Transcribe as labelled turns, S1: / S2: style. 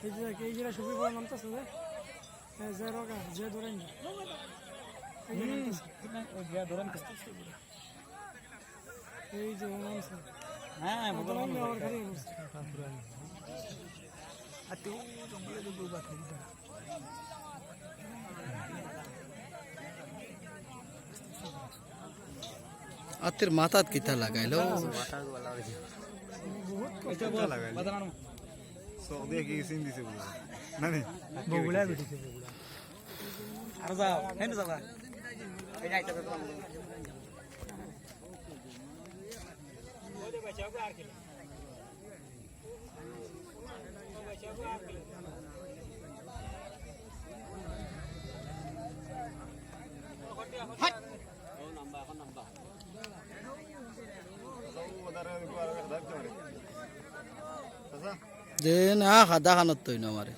S1: এই যে এই যেটা সবজি বড় নামতেছে যে, এই যে রগা যে ধরেন, এই যে নামতেছে। এই যে নামছে।
S2: হ্যাঁ।
S1: নামে আবার খারিয়ে পড়ছে।
S3: আত্মের মাথাত কিতা লাগাইলো?
S1: বহুত কষ্ট।
S4: চক দিয়ে কি চিন দিছে বুঝি না নি?
S1: বগুলা বেটিছে, বগুলা।
S2: আর যাও, হেন যাবা। এই যাইতে তোমার।
S3: দে না, খাদা খানত তৈ না আমারে।